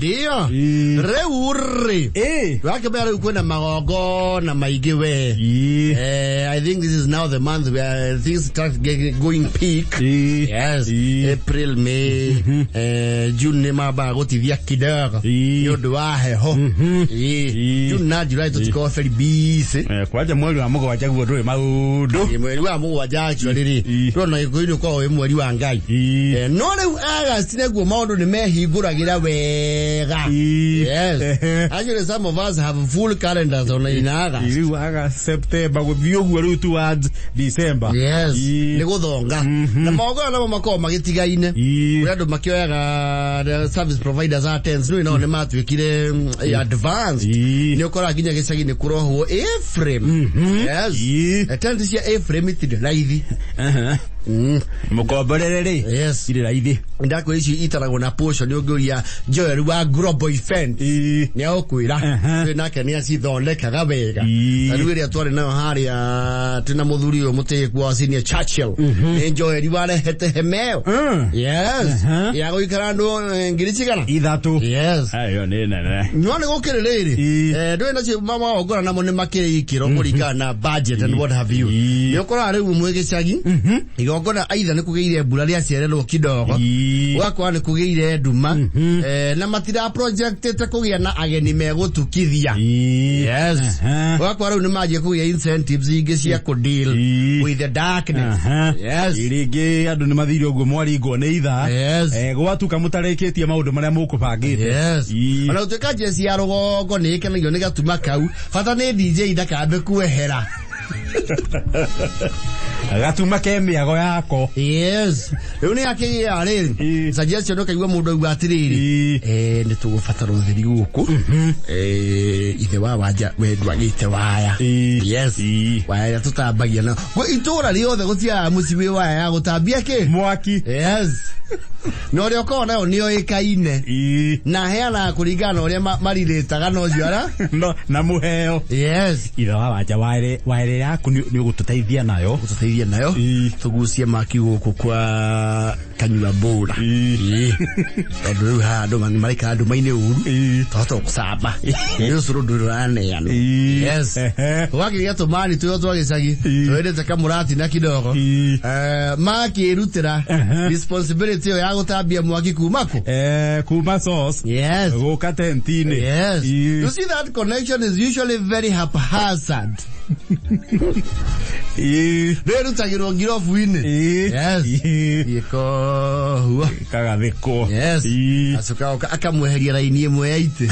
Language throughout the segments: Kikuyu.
Ndio. Ii. Rĩu rĩ. Ĩ. Wakĩmenya rĩu kwĩna magongona maingĩ we. Ii. I think this is now the month where things start getting, going peak. Ii. Yes. Ii. April, May, June nĩ mambaga gũtithia kidogo Ii. nĩ ũndũ wa heho. Ii. Ii. June na July tũtikoragwo very busy. Kwanja mweri wa mũgwanja guo ndũrĩ maũndũ. Ĩ, mweri wa mũgwanja actually rĩ Ii. ndona gĩkũyũ-inĩ ũkoragwo wĩ mweri wa Ngai. Ii. No rĩu August nĩguo maũndũ nĩ mehingũragĩra wega. Ii. Yes. Ehe. Actually some of us have full calendars on in August. Rĩu aga September gũthiĩ ũguo rĩu towards December. Yes. Ii. Nĩ gũthonga. Na magongona namo makoragwo magĩtigaine. Ii. Kũrĩ andũ makĩoyaga the service providers a tents rĩu nao nĩ matuĩkire advanced. Ii. Nĩ ũkoraga nginya gĩcagi nĩ kũrohwo A-frame. Yes. Ii. Tent cia A-frame itirĩ raithi. Aha. Mũkomborere rĩ. Yes. Irĩ raithi. Ndakwĩra ici itaragwo na portion ũngĩũria Joel wa Global Event Ii. nĩ agũkwĩra Aha. twĩ nake nĩ acithondekaga wega Ii. ta rĩu ĩrĩa twarĩ nayo harĩa twĩna mũthuri ũyũ mũtĩĩku wa senior Churchill nĩ Joel warehete hema ĩyo yes Aha. ya gũikara andũ ngiri cigana 3. Yes. Ayo nĩ nene. No nĩ gũkĩrĩ rĩrĩ Ii. ndũĩ nacio magongona namo nĩ makĩrĩ ikĩro kũringana na budget and what have you. Ii. Nĩ ũkoraga rĩu mwĩ gĩcagi igongona aitha nĩ kũgĩire mbura rĩacererwo kidogo, Ii. ũgakora nĩ kũgĩire nduma, na matira projectĩte kũgĩa na ageni megũtukithia. Ii. Yes. Aha. Ũgakora rĩu nĩ manjia kũgĩa incentives ingĩ cia kũ deal Ii. with the darkness. Aha. Yes. Rĩngĩ andũ nĩ mathire ũguo mwaringwo nĩ ithaa. Yes. Gwatuka mũtarĩkĩtie maũndũ marĩa mũkũbangĩte. Yes. Ii. Ona gũtuĩka njeci ya rũgongo nĩ ĩkenagio nĩ gatuma kau, bata nĩ DJ ndakambe kuehera. Gatuma ke mĩago yako. Yes. Rĩu nĩ akĩgĩa rĩrĩ. Ii. Suggestion ũkaigua mũndũ auga atĩrĩrĩ. Ii. Nĩ tũgũbatara ũtheri gũkũ. Ithe wa wanja we ndwagĩte waya. Ii. Yes. Ii. Waya ĩrĩa tũtambagia na. Gwĩ itũra rĩothe gũtiagaga mũciĩ wĩ waya ya gũtambia kĩ? Mwaki. Yes. Na ũrĩa ũkoragwo nayo nĩoĩkaine. Ii. Na aheanaga kũringana na ũrĩa marirĩtaga na ũcio ara. No, na mũheo. Yes. Ithe wa wanja waere yaku nĩ ũgũtũteithia nayo. Gũtũteithia nayo. Ii. Tũgucie maki gũkũ kwa kanyua mbũra. Ii. Tondũ rĩu haha andũ maraikara nduma-inĩ ũru. Ii. Twahota gũcamba. Nĩ ũcũrũ ndũrĩ ũraneanwo. Ii. Yes. Ehe. Wakĩgĩa tũmani tũrĩa twa gĩcagi. Ii. Twendete kamũrati na kidogo. Ii. Makĩrutĩra Ehe. responsibility ĩyo ya gũtambia mwaki kuma kũ? Kuma source. Yes. Gũka tent-inĩ. Yes. Ii. You see that connection is usually very haphazard. Ii. Rĩrutagĩrwo ngirobu-inĩ. Ii. Yes. Ii. Gĩkohua. Kagathĩkwo. Yes. Ii. Acoka oka akamweheria raini ĩmwe ya itĩ.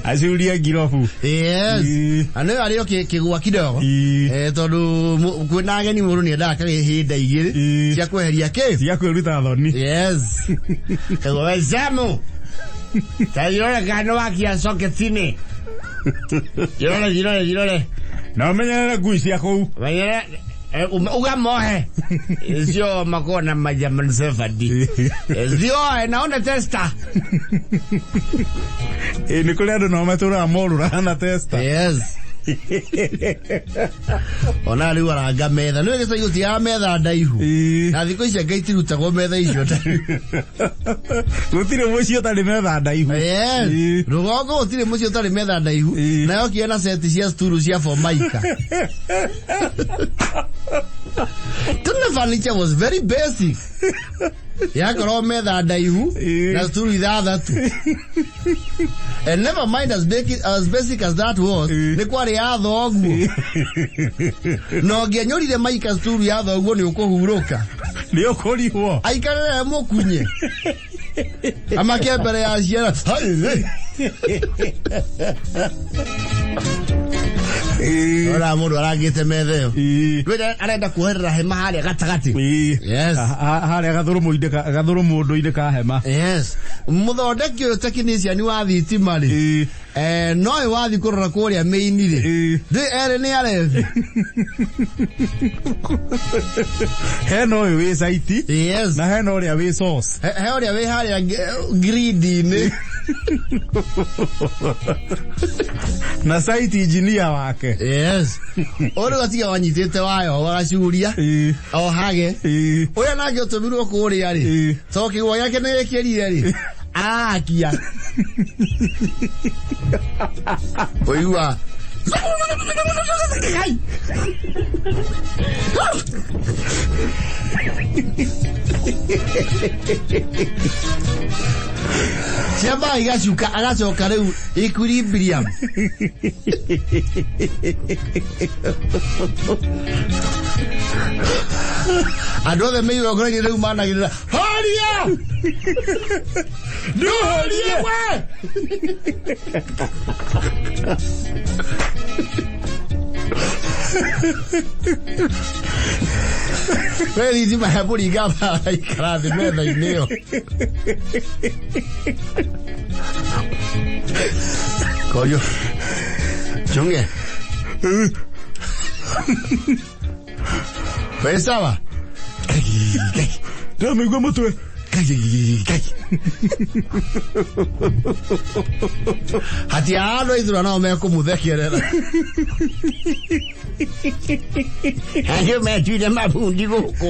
Acurie ngirobu. Yes. Ii. Na nĩyo arĩ o kĩgwa kidogo. Ii. Tondũ kwĩna ageni mũndũ nĩendaga kagĩhĩnda igĩrĩ Ii. cia kweheria kĩ? Cia kwĩruta thoni. Yes. Kagwa we Samu. Ta irore kana nĩwakia socket-inĩ. Irore, irore, irore. Na ũmenyerere ngui cia kũu. Menyere uga mohe. Sio makuwa na majaman sefadi. Zioe naona testa. Ĩ nĩ kũrĩ andũ nao matũraga morũraga na testa. Yes. Ona rĩu aranga metha. Nĩ gĩcagi gũtigaga metha ndaihu. Ii. Na thikũ ici anga itirutagwo metha icio ndaihu. Gũtirĩ mũciĩ ũtarĩ metha ndaihu. Yes. Ii. Rũgongo gũtirĩ mũciĩ ũtarĩ metha ndaihu. Ii. Nayo kĩona seti cia sturu cia Formica. Tuna furniture was very basic. Yakorwo metha ndaihu Ii. na sturu ithathatũ. And never mind as basic as that was, Ii. nĩ kwarĩ ya thoguo. Na ũngĩanyũrire maika sturu ya thoguo nĩ ũkũhurũka. Nĩ ũkũrihwo. Aikarĩre mũkunye. Amake mbere ya ciana. Hai, Ii. Ora mũndũ arangĩte metha ĩyo. Ii. Rĩu arenda kuoherera hema harĩa gatagatĩ. Ii. Yes. Harĩa gathũrũmũndũ-inĩ ka hema. Yes. Mũthondeki ũyũ technician wa thitima rĩ. Ii. No ĩ wathi kũrora kũrĩa main rĩ. Ii. Ndĩ erĩ nĩ arebi. Hena ũyũ wĩ site Yes. na hena ũrĩa wĩ source. He ũrĩa wĩ harĩa grid-inĩ. Na site engineer wake. Yes. Ũrĩ gatiga wanyitĩte wayo agacuria. Ii. Ohage. Ii. Ũrĩa nake ũtũmirwo kũrĩa rĩ. Ii. To kĩgwa gĩake nĩ gĩkĩrire rĩ. Arakia ũigua Kai! Ciambaga igacuka agacoka rĩu equilibrium. Andũ othe me igongona-inĩ rĩu managĩrĩra horia ndũhorie we. We thitima ya kũringa bara ikara thĩ metha-inĩ ĩyo. Korio chunge we sawa. Ndĩramĩigua mũtwe. Hati andũ a ithura nao mekũmũthekerera acio metuire mabundi gũkũ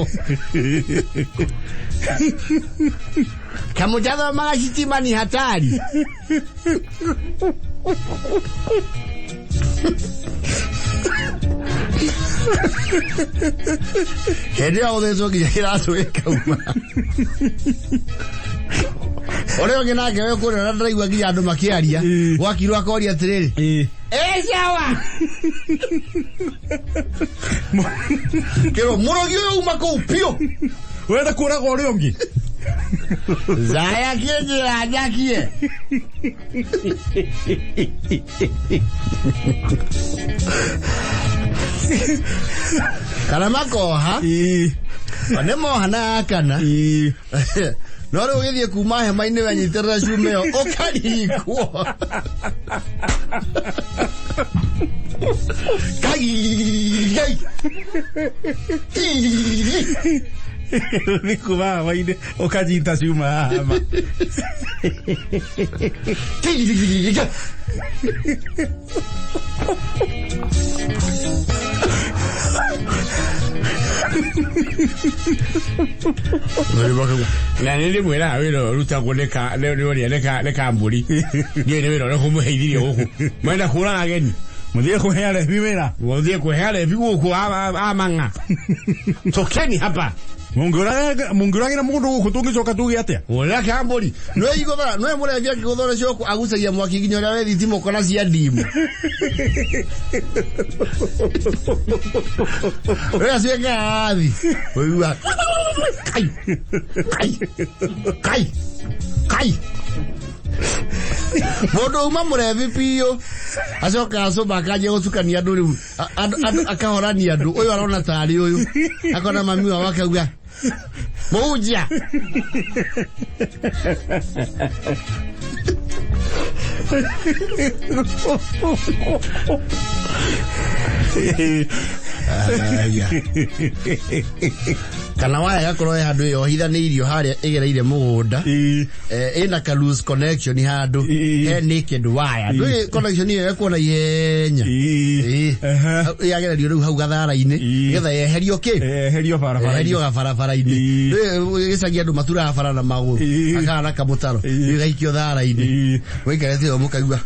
kamũtathomaga citima ni hatari. Hĩndĩ ĩyo gũthĩnjwo nginya kĩratũ gĩkauma. Ũrĩa ũngĩ nake wĩ kũrĩa na ndĩraigua nginya andũ makĩaria. Gwakirwo akoria atĩrĩrĩ, ĩ sawa kĩrwo mũrogi ũyũ uma kũu biũ. Ũrenda kũraga ũrĩa ũngĩ. Zaya kĩnjĩra njakie. Kana makoha. Nĩ moha na akana. No rĩu ũgĩthiĩ kuma hema-inĩ wenyitĩrĩra cuma ĩyo ũkaringwo. Kai! Nĩ kuma hema-inĩ ũkanyita cuma ya hema. Na nä ndä mwä raga wä ra å rutagwo nä å rä a nä kambå ndiå nä wä ra å rä a kå må heithirie gå kå mwenda kå raga ageni. Mũthiĩ kũhe arebi wĩra. Mũthiĩ kũhe arebi gå kå amang'a tokeni hapa. Mũngĩũragĩra mũndũ gũkũ tũngĩcoka tuge atĩa? Ũrĩa kambũri nĩwe igũthora nĩwe mũrebi akĩgũthora coko agucagia mwaki nginya ũrĩa wĩ thitima ũkona cia ndimu. Ũrĩa ciĩkaga athi ũigua kai kai kai kai mũndũ uma mũrebi biũ acoka acũma akanjia gũcukania andũ rĩu andũ akahorania andũ ũyũ arona tarĩ ũyũ akona mami wao akauga mũhunjia. Aya. Kana waya gakorwo he handũ yohithanĩirio harĩa ĩgereire mũgũnda. Ĩna ka loose connection handũ. He naked wire. Ndũĩ connection ĩyo ĩkuona ihenya. Yagererio rĩu hau gathara-inĩ nĩgetha yeherio kĩ? Eherio barabara. Eherio gabarabara-inĩ. Ndũĩ gĩcagi andũ maturaga bara na magũrũ. Akana kamũtaro. Ĩgaikio thara-inĩ. Waikarĩte ũguo mũkaigua.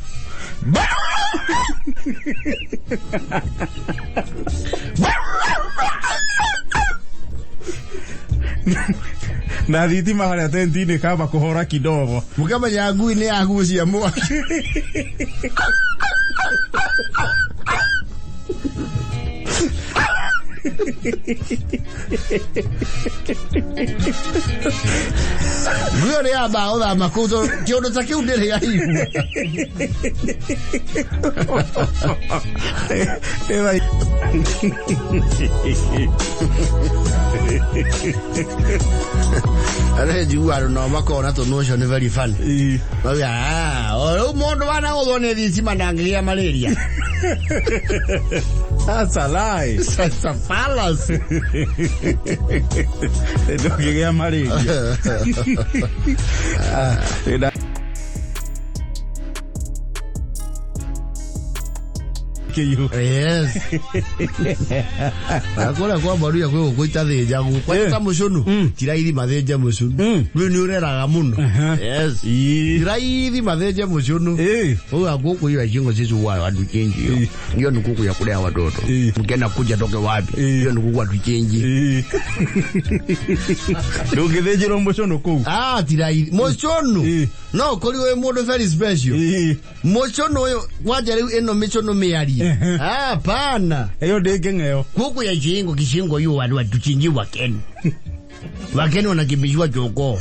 Na thitima harĩa tenti-inĩ kamba kũhora kidogo. Mũkamenya ngui nĩ yagucia mwaki. Ngui ĩyo nĩ yambaga gũthama kũu tondũ kĩũndũ ta kĩu ndĩrĩ yaigua. Arä njigua andå nao makona tå ũcio nĩ very funny. Mauga, "Ah, o rĩu mũndũ wanagũthwo nĩ thitima ndangĩgĩa malaria." That's a lie. That's a fallacy. Ndũngĩgĩa malaria. Kĩiyũ. Yes. Akora kwa maruya kwĩ gũkũ itathĩnjagwo. Kwanja ta mũcũnũ. Ti raithi mathĩnje mũcũnũ. Rĩu nĩ ũreraga mũno. Yes. Ti raithi mathĩnje mũcũnũ. Huyu kuku hiyo shingo sisi huwa hatuchinji hiyo. Hiyo ni kuku ya kulea watoto. Mkena kuja toke wapi? Hiyo ni kuku hatuchinji. Ndũngĩthĩnjĩrwo mũcũnũ kũu. Ah, ti raithi. Mũcũnũ. No ũkorirwo wĩ mũndũ very special. Mũcũnũ ũyũ kwanja rĩu ĩno mĩcũnũ mĩarie. Ah, pana. Ĩyo ndĩngĩng'eo. Kuku ya shingo kishingo hiyo watu hatuchinji wakeni. Wakeni wanakimbizwa jogoo.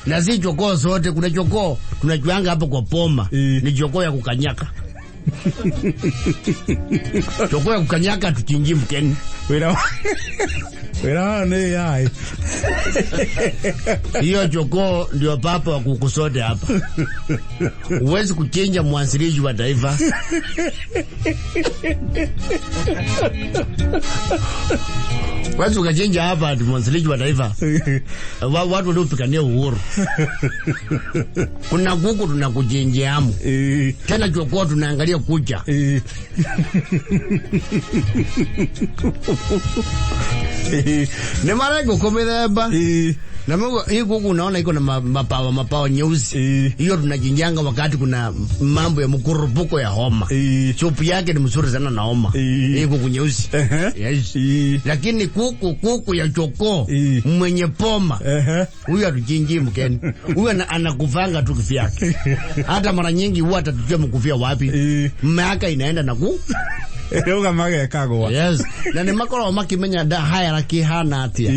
Na si jogoo zote, kuna jogoo tunajuanga hapo kwa poma. Ni jogoo ya kukanyaka. Jogoo ya kukanyaka tuchinji mkeni. Wĩra wĩra wao nĩ yaĩ. Hiyo jogoo ndio papa wa kuku zote hapa. Huwezi kuchinja mwanzilishi wa taifa. Huwezi ukachinja hapa ati mwanzilishi wa taifa. Watu waliopigania uhuru. Kuna kuku tunakuchinjiamu. Tena jogoo tunaangalia kucha. Ni mara ngũkũ mĩthemba. Na Mungu, hii kuku unaona iko na mapawa mapawa nyeusi. Hiyo tunachinjanga wakati kuna mambo ya mkurupuko ya homa. Supu yake ni mzuri sana na homa. Hii kuku nyeusi. Yes. Lakini kuku ya chokoo mwenye poma huyu hatuchinji mkeni. Huyu anakufanga tu kivyake. Hata mara nyingi huwa atatujua mkufia wapi. Miaka inaenda na ku. Rĩu magekagwa. Yes. Na nĩ makoragwo makĩmenya nda hierarchy hana atia.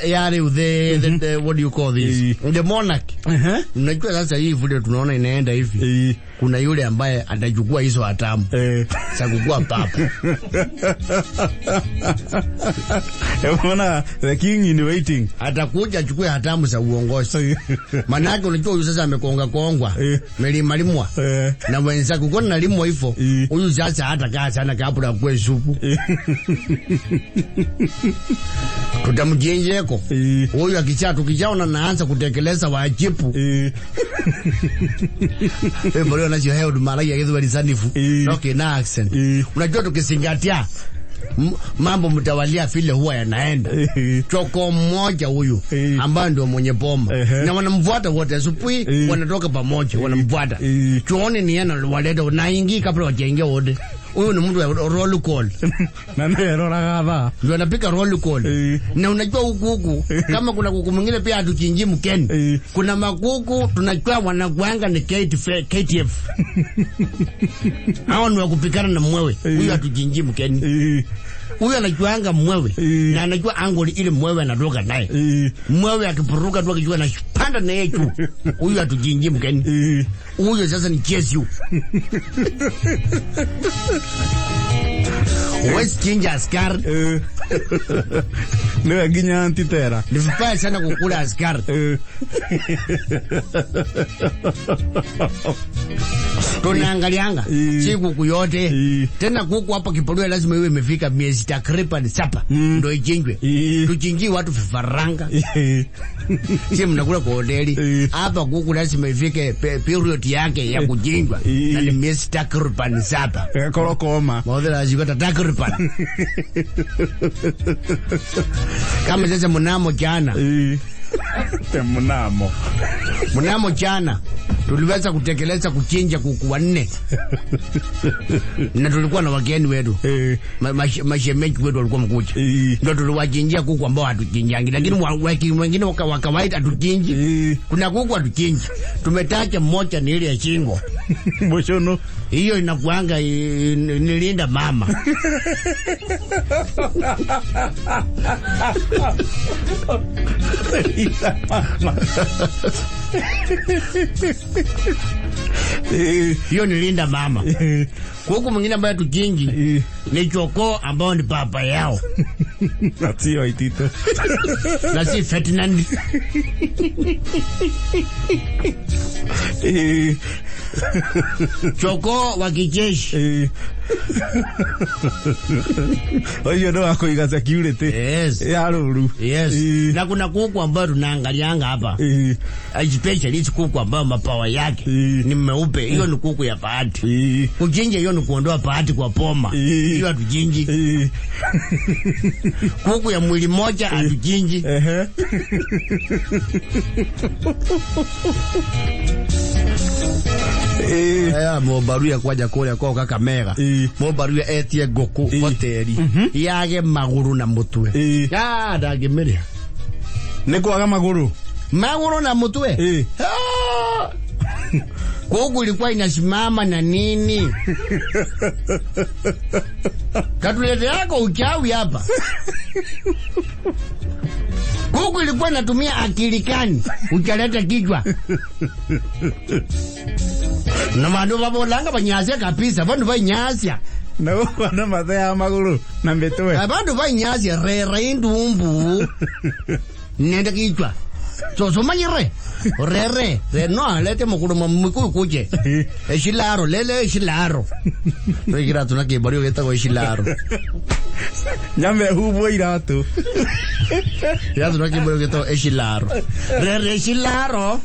Ya rĩu the what do you call this? The monarch. Unajua sasa hii vile tunaona inaenda hivi. Kuna yule ambaye atachukua hizo hatamu za kukua papa. Unaona the king in waiting. Atakuja achukue hatamu za uongozi. Manake unajua huyu sasa amekonga kongwa. Milima limwa. Na wenzake uko na limwa hivyo. Huyu sasa hata kaa sana kabla kwe supu. Tutamjenjeko. Huyu akichaa tukichaona naanza kutekeleza wajibu. Mbona nacio heo maragia gĩthweri sanifu. Okay, na accent. Unajua tukizingatia mambo mtawalia vile huwa yanaenda. Choko mmoja huyu ambaye ndio mwenye boma. Na wanamfuata wote asubuhi wanatoka pamoja wanamfuata. Chuoni ni yana waleta na ingi kabla wajaingia wote. Huyu ni mtu wa roll call. Na ndio roraga thaa. Ndio anapika roll call. Na unajua huku huku kama kuna kuku mwingine pia hatuchinji mkeni. Kuna makuku tunajua wanakuanga ni KTF. Hao ni wa kupikana na mwewe. Huyu hatuchinji mkeni. Huyu anajuanga mwewe. Na anajua angle ile mwewe anatoka naye. Mwewe akipuruka tu akijua anapanda na yeye juu. Huyu hatuchinji mkeni. Huyu sasa ni Yesu. Huwezi chinja askari. Niwe nginya antitera. Ni vibaya sana kukula askari. Tunaangalianga si kuku yote. Tena kuku hapa Kipolwe lazima iwe imefika miezi takriban 7 ndio ichinjwe. Tuchinjie watu vifaranga. Si mnakula kwa hoteli. Hapa kuku lazima ifike period yake ya kuchinjwa. Na ni miezi takriban 7. Ĩgakorwo koma. Maudhira azikata takriban. Kama sasa mnamo jana. Mnamo. Mnamo jana tuliweza kutekeleza kuchinja kuku 4. Na tulikuwa na wageni wetu. Mashemeji wetu walikuwa mkuja. Ndio tuliwachinjia kuku ambao hatuchinjangi, lakini wengine wa kawaida hatuchinji. Kuna kuku hatuchinji. Tumetaja mmoja ni ile ya shingo. Mwishono. Hiyo inakuanga nilinda mama. Hiyo nilinda mama. Kuku mwingine ambaye tuchinji ni chokoo ambao ni baba yao. Na sio Itito. Na si Ferdinand. Chokoo wa kijeshi. Ũcio nĩ wa kũiga security Yes. ya rũru. Yes. Ĩĩ. Na kuna kuku ambayo tunaangalianga hapa. Ĩĩ. Especially hizi kuku ambayo mapawa yake Ĩĩ. ni meupe. Hiyo ni kuku ya bahati. Ĩĩ. Kuchinja hiyo ni kuondoa bahati kwa poma. Ĩĩ. Hiyo hatuchinji. Ĩĩ. Kuku ya mwili moja hatuchinji. Ehe. Ĩĩ. Aya mobaruya kwaja kuria kwa Kakamega. Ĩĩ. Mobaruya etie ngũkũ Ĩĩ. hoteli yage magũrũ na mũtwe. Ĩĩ. Ah, ndangĩmĩrĩa. Nĩ kwaga magũrũ. Magũrũ na mũtwe. Ĩĩ. Ah! Kuku ilikuwa inasimama na nini? Katulete yako uchawi hapa. Kuku ilikuwa inatumia akili kani, uchaleta kichwa. Na vandu vavolanga vanyasia kabisa, vandu vanyasia. Na gũkũ andũ matheaga magũrũ na mĩtwe. Vandu vanyasia rera indumbu. Nenda kichwa. Sosomanyire. Rere, reno lete mukuluma mikuyu kuje. Eshilaro, lele eshilaro. Twikira tuna kibario getagwo eshilaro. Nyambe humbwo iratũ. Ya tuna kibario getagwo eshilaro. Rere eshilaro.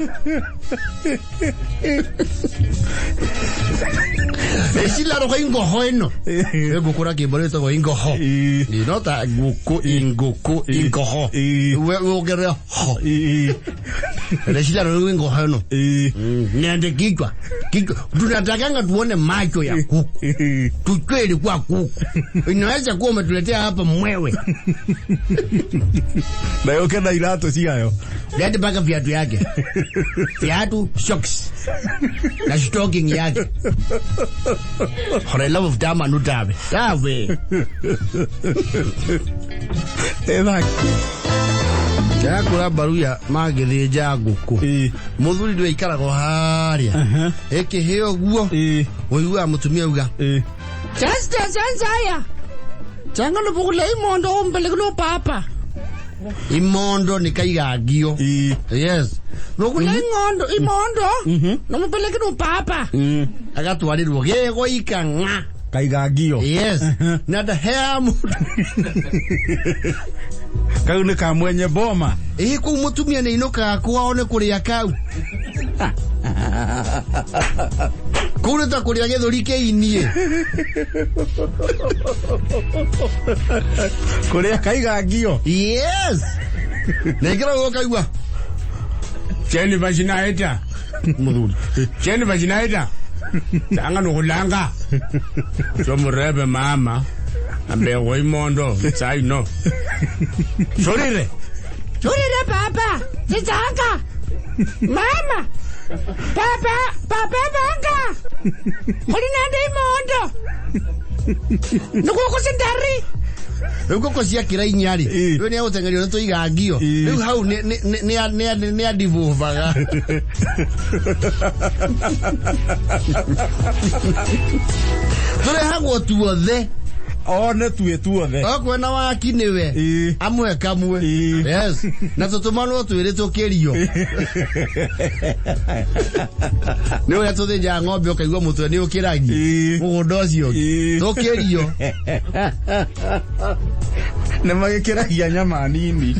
Eshilaro kwa ingoho ino. Egukura kibario getagwo ingoho. Ĩĩ. Inota guku inguku ingoho. Ĩĩ. We wogere ho. Ĩĩ. Eshilaro ni ingoho ino. Ĩĩ. Nende kichwa. Kichwa. Tunatakanga tuone macho ya kuku. Ĩĩ. Tuchwe ilikuwa kuku. Inaweza kuwa umetuletea hapa mwewe. Na yũke na iratũ ciayo. Lete mpaka viatu yake. Viatu, socks. Na stocking yake. For the love of dama nutabe. Tawe. Ĩtha. Chakura baruya magithĩnja ngũkũ. Ĩĩ. Mũthuri ndwe ikaragwo harĩa. Ĩkĩhĩa ũguo. Ĩĩ. Ũiguaga mũtumia auga. Ĩĩ. Justice Senzaya. Janga lobukula imondo umbeleke lo papa. Imondo nĩ kaigangio. Ĩĩ. Yes. Bukula ingondo imondo nomupeleke lo papa. Agatwarĩrwo gĩgũika ng'a. Kaigangio. Yes. Na ndahea mũndũ. Kau nĩ ka mwenye boma. Ĩ kũu mũtumia nĩ inũkaga kwao nĩ kũrĩa kau. Kũu nĩ ta kũrĩa gĩthũri kĩinie. Kũrĩa kaigangio. Yes. Na ĩkĩra ũguo ũkaigua. Cheni vachinaita. Mũthuri. Cheni vachinaita. Tanga nokulanga. Somurebe mama. Ambeko imondo saino. Sorire. Jurire papa. Sitsanga. Mama. Papa, papa banga. Kulinande imondo. Nukukusindari. Rĩu ngũkũ ciakĩra inya rĩ, Ĩĩ. rĩu nĩ egũteng'erio nĩ tũigangio. Ĩĩ. Rĩu hau nĩ andibũbaga. Tũrehagwo tuothe. One tuĩ tuothe. Okorwo na waki nĩwe. Ĩĩ. Amwe kamwe. Ĩĩ. Yes. Na tũtũmanwo twĩrĩ tũkĩrio. Nĩ ũrĩa tũthĩnjaga ng'ombe ũkaigua mũtwe nĩ ũkĩragia. Ĩĩ. Mũgũnda ũcio ũngĩ. Ĩĩ. Tũkĩrio. Nĩ magĩkĩragia nyama nini.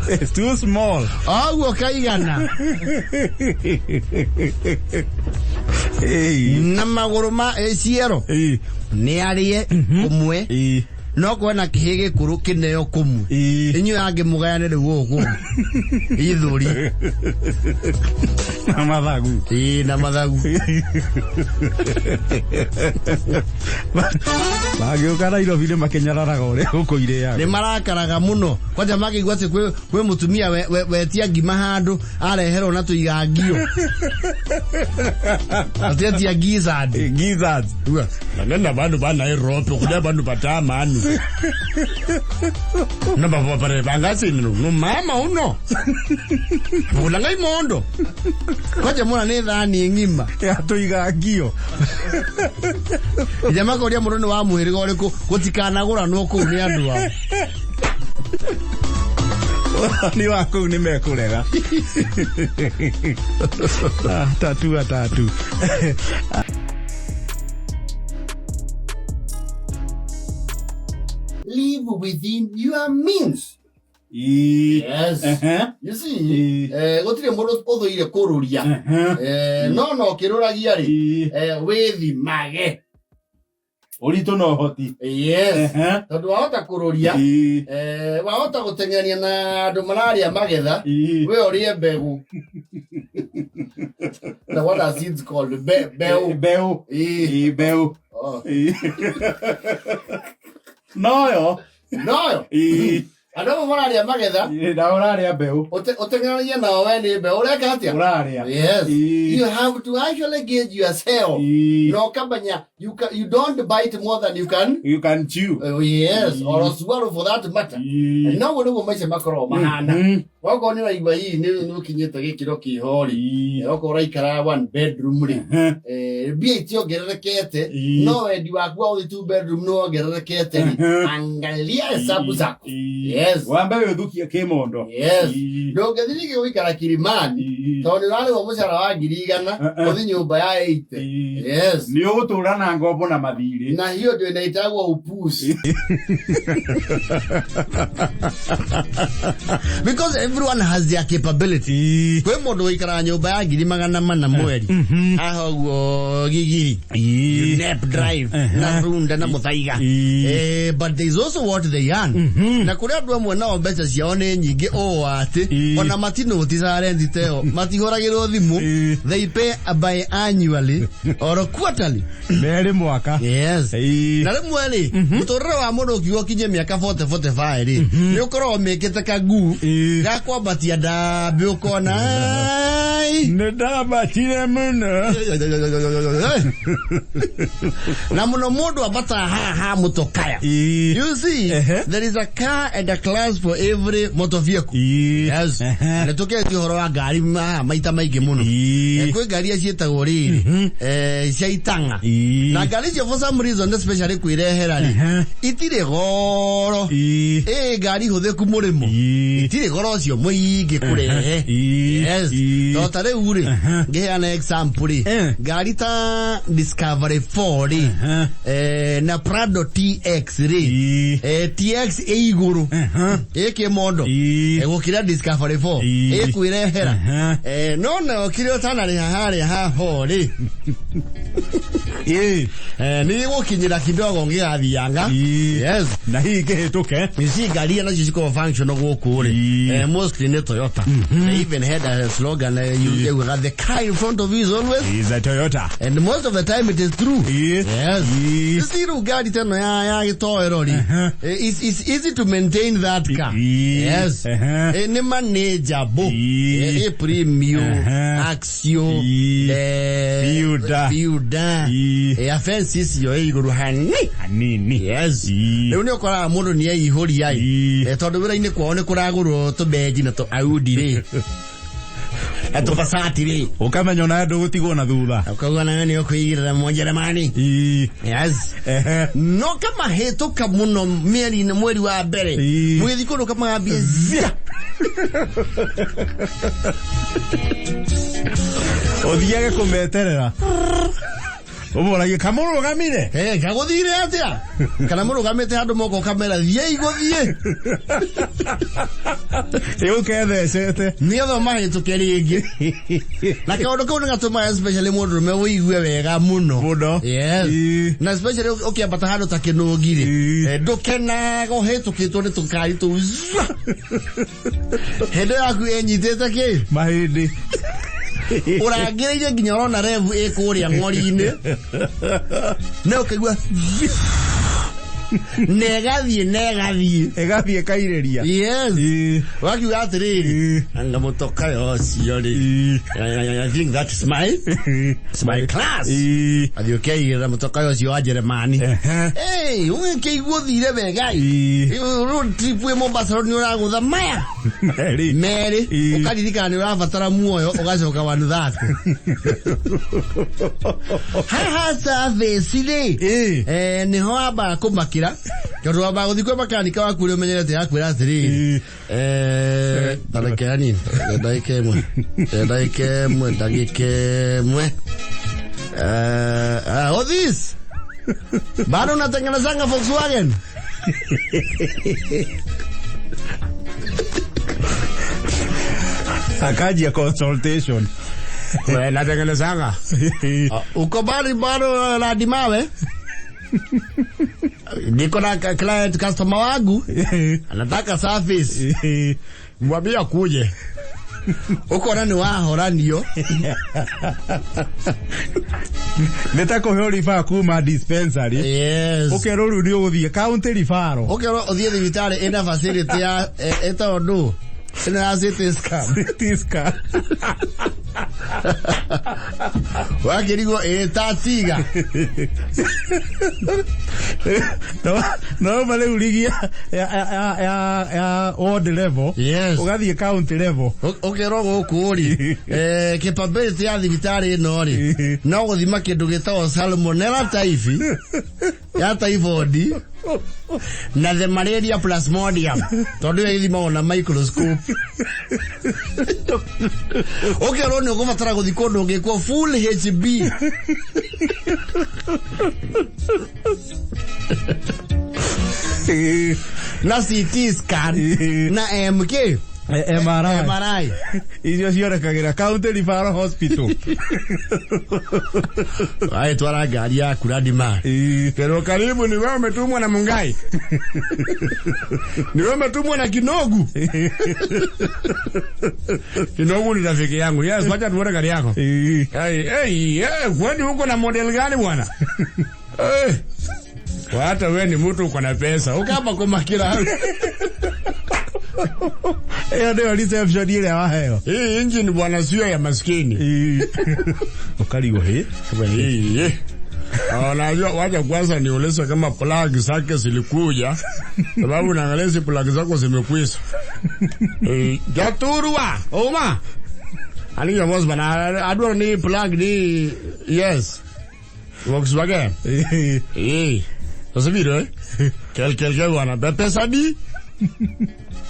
It's too small. Oguo kaigana. Ĩĩ. Na magũrũ ma ciero. Ĩĩ. Nĩ arĩe kũmwe. Ĩĩ. No kwena kĩhĩ gĩkũrũ kĩneo kũmwe. Ĩĩ. Inyuĩ angĩ mũgayane rĩu gũkũ. Ithũri. Na mathagu. Ĩĩ na mathagu. Magĩũka Nairobi nĩ makĩnyararaga ũrĩa ngũkũ irĩagwo. Nĩ marakaraga mũno. Kwanja makĩigua atĩ kwĩ mũtumia wetia ngima handũ areherwo na tũigangio. Atetia gizzard. Gizzards. Nenda vanhu va Nairobi kune vanhu vatamanu. Nobavapare vangasini no mama uno. Vulanga imondo. Kwanja mona nĩ thani ng'ima. Ya tũigangio. Nginya makoria mũndũ nĩ wa mũhĩrĩga ũrĩkũ gũtikanagũranwo kũu nĩ andũ ao. Nĩ wa kũu nĩ mekũrega. Ah, tatua tatu. Live within your means. Yes. You see, gũtirĩ mũndũ ũthũire kũrũria. No no kĩrũragia rĩ, wĩthimage. Ũritũ na ũhoti. Yes. Tondũ wahota kũrũria, wahota gũteng'erania na andũ mararĩa magetha, we ũrĩe mbegũ. Na what are seeds called? Mbeũ. Mbeũ. Ĩĩ. Ĩĩ, mbeũ. Oh. Ĩĩ. Noyo. Noyo. Ĩĩ. Andũ amwe mararĩa magetha, Ĩĩ, na ũrarĩa mbeũ. Ũteng'eranagia nao we nĩ mbeũ. Ũreka atĩa? Ũrarĩa. Yes. Ĩĩ. You have to actually gauge yourself. Ĩĩ. Na ũkamenya you don't bite more than you can. You can chew. Yes, Ĩĩ. or swallow for that matter. Ĩĩ. Noguo nĩguo maica makoragwo mahana. Okorwo nĩ ũraigua hihi nĩ ũkinyĩte gĩkĩro kĩho rĩ, Ĩĩ. okorwo ũraikara one bedroom rĩ, mbia itiongererekete, Ĩĩ. no wendi waku wa gũthiĩ two bedroom nĩ wongererekete rĩ, angalia hesabu zako. Yes. Wambe wĩthukie kĩmondo. Yes. Ĩĩ. Ndũngĩthiĩ rĩngĩ gũikara Kilimani Ĩĩ. tondũ nĩ ũrarĩhwo mũcara wa 100,000 ũthiĩ nyũmba ya 80. Ĩĩ. Yes. Nĩ ũgũtũra na ngombo na mathirĩ. Na hiyo ndio inaitagwo upuzi. Because everyone has their capability. Kwĩ mũndũ ũikaraga nyũmba ya 400,000 mweri. Haha ũguo Gigiri. Nep Drive na Runda na Muthaiga. But there is also what they earn. Na kũrĩ andũ amwe nao mbeca ciao nĩ nyingĩ ũũ atĩ ona matinũticaga renti ta ĩyo, matihũragĩrwo thimũ. They pay by annually or quarterly. Merĩ mwaka. Yes. Ĩĩ. Na rĩmwe rĩ, mũtũrĩre wa mũndũ ũkiuga ũkinye mĩaka 40 45 rĩ, nĩ ũkoragwo mĩkĩte kaguu ga kwambatia ndambĩ ũkona ai. Nĩ ndambatire mũno. Na mũno mũndũ ambataga haha ha mũtokaya. Ĩĩ. You see, there is a car and a class for every motor vehicle. Ĩĩ. Yes. Na nĩtũketie ũhoro wa ngari maita maingĩ mũno. Ĩĩ. Kwĩ ngari iria ciĩtagwo rĩrĩ, cia itang'a. Ĩĩ. Na ngari icio for some reason especially kwĩrehera rĩ, itirĩ goro. Ĩĩ. Ĩ ngari hũthĩku mũrĩmo. Ĩĩ. Itirĩ goro ũcio mũingĩ kũrehe. Ĩĩ. Yes. Ĩĩ. To ta rĩu rĩ, ngĩheana example rĩ, ngari ta Discovery 4 rĩ, na Prado TX rĩ, Ĩĩ. TX ĩ igũrũ, ĩ kĩmondo, Ĩĩ. gũkĩra Discovery 4, Ĩĩ. ĩkwĩrehera. No na ũkĩrĩ ũtanarĩha harĩa ha 4 rĩ, Ĩĩ. Nĩ gũkinyĩra kidogo ngĩgathianga. Ĩĩ. Yes. Na hihi kĩhĩtũke. Ici ngari iria nacio cikoragwo functional gũkũ rĩ, Ĩĩ. mostly nĩ Toyota. They even had a slogan, yaugaga the car in front of you is always, Is a Toyota. and most of the time it is true. Ĩĩ. Yes. Ĩĩ. You see rĩu ngari ta ĩno ya gĩtoero rĩ, it's easy to maintain that car. Ĩĩ. Yes. Nĩ manageable. Ĩĩ. Ĩ premium, Axio, Ĩĩ. Fielder. Fielder. Ĩĩ. Fence icio ĩ igũrũ hani. Hanini. Yes. Ĩĩ. Rĩu nĩ ũkoraga mũndũ nĩ eihũria ĩ. Ĩĩ. Tondũ wĩra-inĩ kwao nĩ kũragũrwo tũbenji na tũ Audi rĩ. Na tũbacati rĩ. Ũkamenya ona ndũgũtigwo na thutha. Ũkauga nawe nĩ ũkũigĩrĩra Mũnjeremani. Ĩĩ. Yes. No kamahĩtũka mũno mĩeri-inĩ mweri wa mbere. Ĩĩ. Mũgĩthiĩ kũndũ kamagambia zia. Ũthiage kũmeterera. Ũmoragie kamũrũgamire. Kagũthire atĩa? Kana mũrũgamĩte handũ moko kamera thiĩi gũthiĩ. Ĩũkethecete. Nĩgetha mahĩtũke rĩngĩ. Na kaũndũ kau nĩ gatũmaga especially mũndũrũme ũigue wega mũno. Mũno. Yes. Ĩĩ. Na especially ũkĩambata handũ ta kĩnũngi rĩ, Ĩĩ. ndũkenaga ũhĩtũkĩtwo nĩ tũkari tũu. Zwa! Hĩndĩ ĩyo yaku ĩnyitĩte kĩ? Mahĩndĩ. Ũrangĩrĩirie nginya ũrona revu ĩ kũrĩa ng'ori-inĩ. Na ũkaigua na ĩgathiĩ na ĩgathiĩ. Ĩgathiĩ ĩkairĩria. Yes. Ĩĩ. Wakiuga atĩrĩrĩ, Ĩĩ. anga mũtoka ũcio rĩ. Ĩĩ. I think that is my, it's my class. Ĩĩ. Athiĩ ũkeigĩrĩra mũtoka ũcio wa Jeremani. Hey, ũgĩkĩigua ũthire wega ĩ. Ĩĩ. Road trip wĩ Mombasa road nĩ ũragũtha maya Merĩ. merĩ Ĩĩ. ũkaririkana nĩ ũrabatara muoyo ũgacoka wanuthatu. Haha service rĩ, Ĩĩ. nĩho wambaga kũmakĩra. Ũkamakĩra tondũ wambaga gũthiĩ kwĩ makanika waku ũrĩa ũmenyerete akwĩra atĩrĩrĩ, tareke hanini, ndagĩka ĩmwe, ndagĩka ĩmwe, ndagĩka ĩmwe. Othis, bado unatengenezanga Volkswagen? Akanjia consultation. We natengenezanga. Uko bado bado Radimawe? Niko na client, customer wangu anataka service, Mwambie akuje. Ukona nĩ wahoranio. Nĩ ta kũheo ribaa kuma dispensary. Yes. Ũkerwo rĩu nĩ ũgũthiĩ county referral. Ũkerwo ũthiĩ thibitarĩ ĩna facility ya ĩtagwo ndũ ĩno ya CT scan. CT scan. Wakĩrigwo ĩtatiga. No ma rĩu rigi ya ward level. Yes. Ũgathiĩ county level. Ũkerwo gũkũ rĩ, capability ya thibitarĩ ĩno rĩ, no gũthima kĩndũ gĩtagwo salmonella typhi ya typhoid na the malaria plasmodium, tondũ ĩyo ĩthimagwo na microscope. Ũkerwo nĩ ũgũbatara gũthiĩ kũndũ ũngĩkwo full HB. Na CT scan na MK. MRI. MRI. Icio cionekagĩra county referral hospital. Twara ngari yaku Radima. Pero karibu, ni wewe umetumwa na Mungai. Ni wewe umetumwa na Kinogu. Kinogu ni rafiki yangu. Yes, wacha tuone gari yako. Hey, hey, hey, kwani uko na model gani bwana? Eh. Hata wewe ni mtu uko na pesa. Ukamba kumakira. Ĩyo nĩyo reception ĩrĩa waheo. Hii engine bwana sio ya maskini. Ũkarigwo hĩ. Hii. Unajua, wacha kwanza niulize kama plug zake zilikuja, sababu naangalia hizi plug zako zimekwisha. Jaturwa, Oma. Ani ya boss bana, adwaro ni plug ni, yes. Volkswagen. Sasa eh? Kel kel kel bwana, pesa di?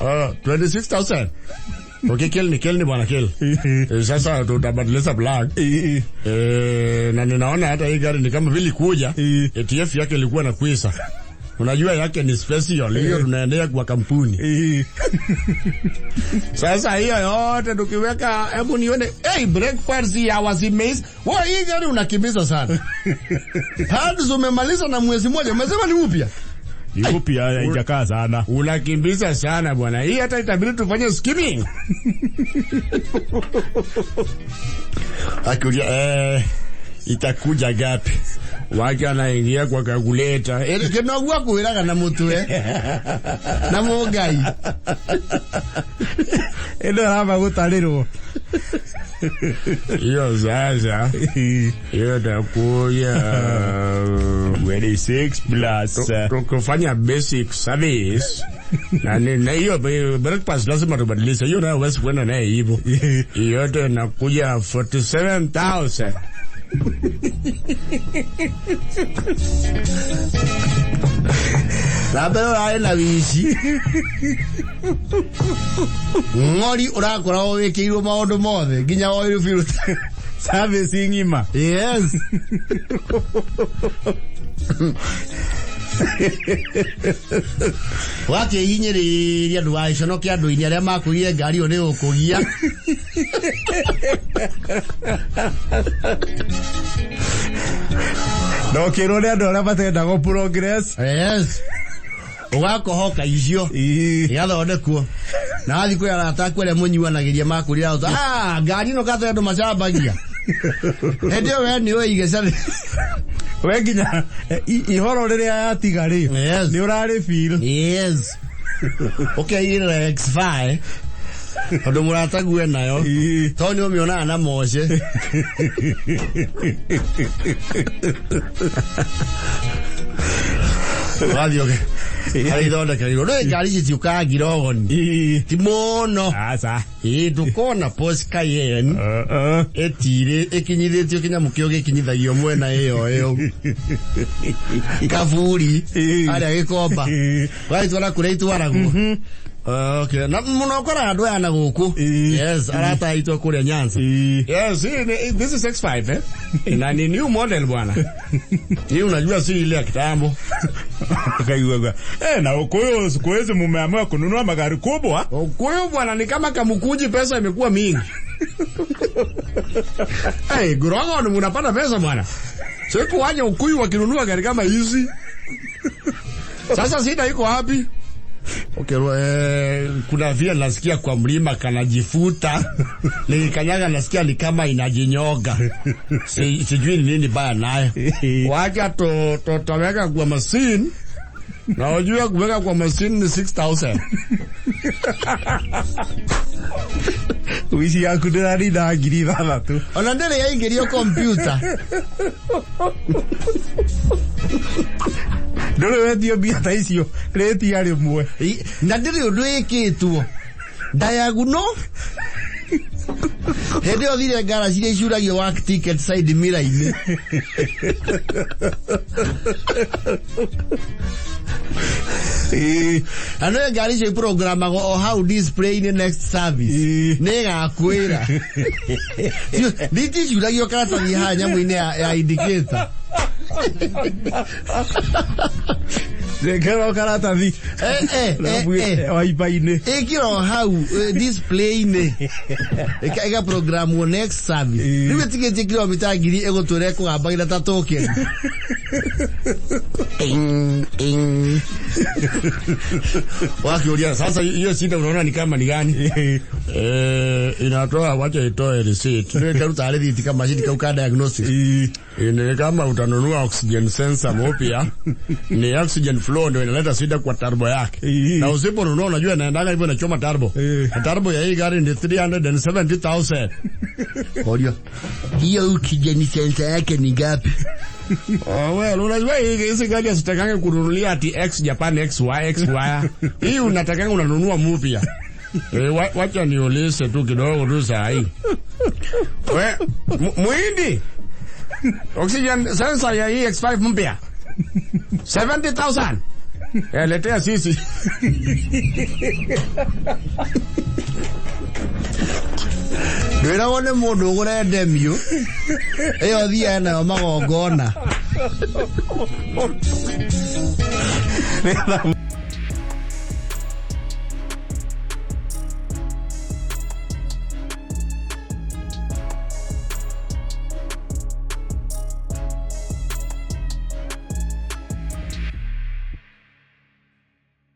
26,000. Okay, kel ni kel ni bwana kel. Sasa tutabadilisha plug. Na ninaona hata hii gari ni kama vile kuja ATF yake ilikuwa na kwisa. Unajua yake ni special, hiyo tunaendea kwa kampuni. Sasa hiyo yote tukiweka, hebu nione, hey, brake pads ya wazimaze. Wewe hii gari unakimbiza sana. Pads umemaliza na mwezi mmoja, umesema ni upya. Ni upya, haijakaa sana. Unakimbiza sana bwana. Hii hata itabidi tufanye skimming. Akiulia itakuja gapi? Wake anaingia kwa calculator. Kĩnogua kwĩraga na mũtwe na mũngai. Ĩno ĩramba gũtarĩrwo. Hiyo sasa hiyo itakuja 26 plus tukifanya basic service na hiyo breakfast lazima tubadilishe. Hiyo nayo huwezi kwenda naye hivyo. Yote inakuja 47,000. Na mbere ũrarĩ na wici ng'ori ũrakoragwo wĩkĩirwo maũndũ mothe nginya oil filter. Service ng'ima. Yes. Wakĩhinyĩrĩria ndũgagĩconoke andũ-inĩ arĩa makwĩrire ngari ĩyo nĩ ũkũgia. Na ũkĩrwo nĩ andũ arĩa matendaga progress. Yes. Ũgakohoka icio igathondekwo na wathiĩ kwĩ arata aku arĩa mũnyuanagĩria makwĩrire ngari ĩno kata andũ macambagia. Hĩndĩ ĩyo we nĩ ũĩ igĩca. We nginya ihoro rĩrĩa yatiga rĩ, Yes. nĩ ũrarĩ feel. Yes. Ũkeigĩrĩra X5 tondũ mũratague nayo tondũ nĩ ũmĩonaga na moce. Wathiĩ Harĩa ithondekagĩrwo rĩu ngari ici ciũkaga ngirogoni ti mũno. Aca. Ĩ ndũkona Porsche Cayenne ĩtirĩ ĩkinyithĩtio kĩnyamũ kĩo gĩkinyithagio mwena ĩyo ĩyo kaburi harĩa gĩkomba wagĩtwara kũrĩa itwaragwo. Okay. Na mũno ũkoraga andũ aya na gũkũ. Yes, arata aitũ a kũrĩa Nyanza. Yes, this is X5, eh? Na ni new model, bwana. Hii unajua si ile ya kitambo. Kaiguaga na Ukuyu siku hizi mumeamua kununua magari kubwa. Ukuyu, bwana, ni kama kamukunji, pesa imekuwa mingi. Hey, Gurongo ni munapata pesa, bwana. Siku waje Ukuyu wakinunua gari kama hizi. Sasa shida iko wapi? Okay, kuna vile nasikia kwa mlima kanajifuta. Nikikanyaga nasikia ni kama inajinyoga. Sijui ni nini baya nayo. Wacha tutaweka kwa machine. Na unajua kuweka kwa machine ni 6000. Wici yaku ndĩrarinda 6,000. Ona ndĩrĩ yaingĩrio kompyuta. Ndũrĩ wetio mbia ta icio rĩtia rĩmwe. Na ndĩrĩ ũndũ ĩkĩtwo ndayaguno hĩndĩ ĩyo thire ngara ciria icuragio work ticket side mirror-inĩ. Na nĩ ngari icio iprogramagwo o hau display-inĩ next service nĩ ĩgakwĩra. Nĩticuragio karatathi haha nyamũ-inĩ ya indicator. Rekerwo karatathi waipa-inĩ. Ĩkĩro hau display-inĩ ĩga programwo next service. Rĩu ĩtigĩtie kilomita 1,000 ĩgũtwĩra ĩkũgambagĩra ta token. Ing, ing. Wakiulia sasa hiyo shida unaona ni kama ni gani? Inatoa, wacha itoe receipt. Nĩ karuta rĩthiti kamacini kau ka diagnosis. Ni kama utanunua oxygen sensor mpya, ni oxygen flow ndio inaleta shida kwa turbo yake. Na usiponunua, unajua inaendaga hivyo inachoma turbo. Na turbo ya hii gari ni 370,000. Orio hiyo oxygen sensor yake ni ngapi? Oh, well, unajua hizi gari hazitakangi kununulia ati X Japan X Y X Y. Hii unatakanga unanunua mpya. Wacha niulize tu kidogo tu saa hii. We, Muhindi. Oxygen sensor ya hii X5 mpya. 70,000. Letea sisi. Ndwĩragwo nĩ mũndũ ũgũre ndemio ĩyo thiaga nayo magongona. Nĩgetha.